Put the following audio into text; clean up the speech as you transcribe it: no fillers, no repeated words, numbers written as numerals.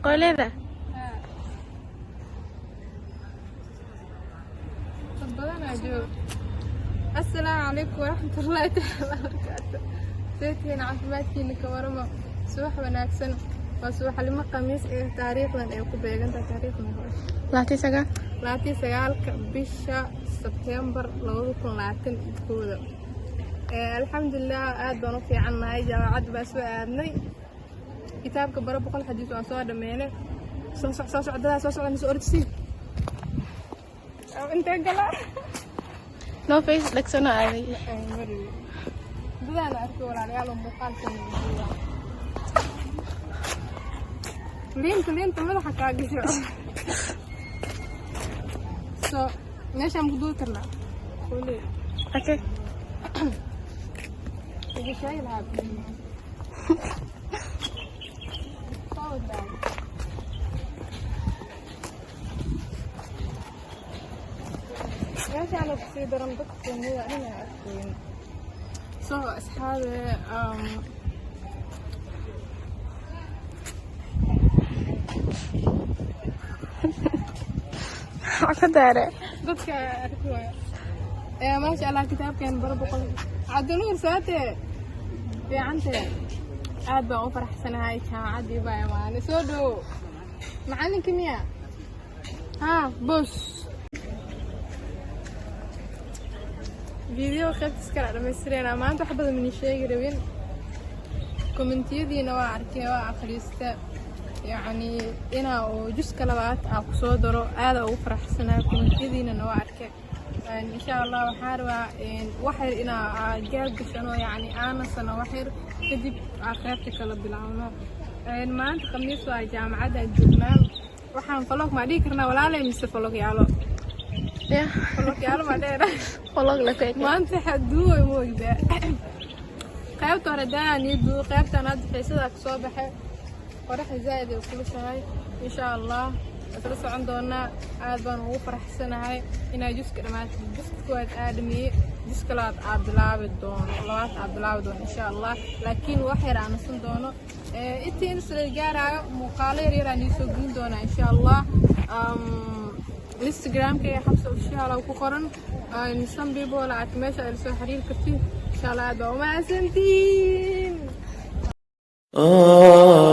Qoleeda. Haa. Dad badanaa jooga. Assalaamu calaykum waraxmatullaahi tacaala wabarakaatu. Seetihiin, caafimaadkiina ka warama? Subax wanaagsan. Waa subaxnimo Khamiis ee taariikhdan ay ku beegantahay taariikhdan hore 29. 29-ka bisha Sebteembar 2021-da. Alxamdulilah, aad baan u fiicannahay. Jaamacadda baa soo aadnay. Kitaabka Baro 100 Xadiis waan soo dhameynay. Soo soc, soo socdadaa, soo socda, soo ordisi. Intee galaa? No face dhagsano aaday. Dadaan arkay, walaalayaal, oo muuqaalkan duuba. Liinta, liinta madaxa kaa gasho. So meeshaan ku duubi karnaa. Qoley. Okay. Ugu sheegi lahaa. Soo wadaa. Meeshaan kusii daran dadka soomaalida dhan ay arkayn. So asxaabe, Maxaa ka daare? Dadka arki waaya. Maasha Allah, kitaabkeen Baro 100. Cabdinuur, saate fiicante? Aad baan u faraxsanahay, jaamacaddii baa imaanay. Soo dhowo. Macalinka miya? Haa, bos video qaybtiis kala dhamaystireenaa. Maanta wax badan mani sheegi rabin. Kommentiyadiina waa arkay, waa akhriista, yacni inaa uu juska labaad aa kusoo daro. Aada ugu faraxsanahay, kommentiyadiinana waa arkay. Insha Allah waxaa rabaa wax yar inaa gaab gashano, yacni aanasano wax yar, kadib aa qaybta kala bilaabno. Maanta Khamiis waa, jaamacadda joognaa. Waxaan vlog maa dhihi karnaa, walaalay, mise vlog yaalo? Ya. Vlog yaalo maa dheer. Vlog la ku eg. Maanta waxaa duuway moogdaa qaybta hore daan iyo duuw qaybtan. Hadda xiisadaa kasoo baxay, qoraxda zaaid ay kulushahay. Insha Allah isla socon doonaa. Aad baan ugu faraxsanahay inaa juska dhamaatay. Juska koowaad aa dhameeyey, juska labaad aa bilaabi doono, labaad aa bilaabi doono insha Allah, laakiin wax yar aan nasan doono. Intii in isla gaaraayo muuqaalo yar yar aan iisoo gelin doonaa insha Allah. Instagramka ee Xabsa Official ku qoran. Some people aad meesha ay soo xiriiri kartiin insha Allah. Aad baa umahadsantiin. Oh.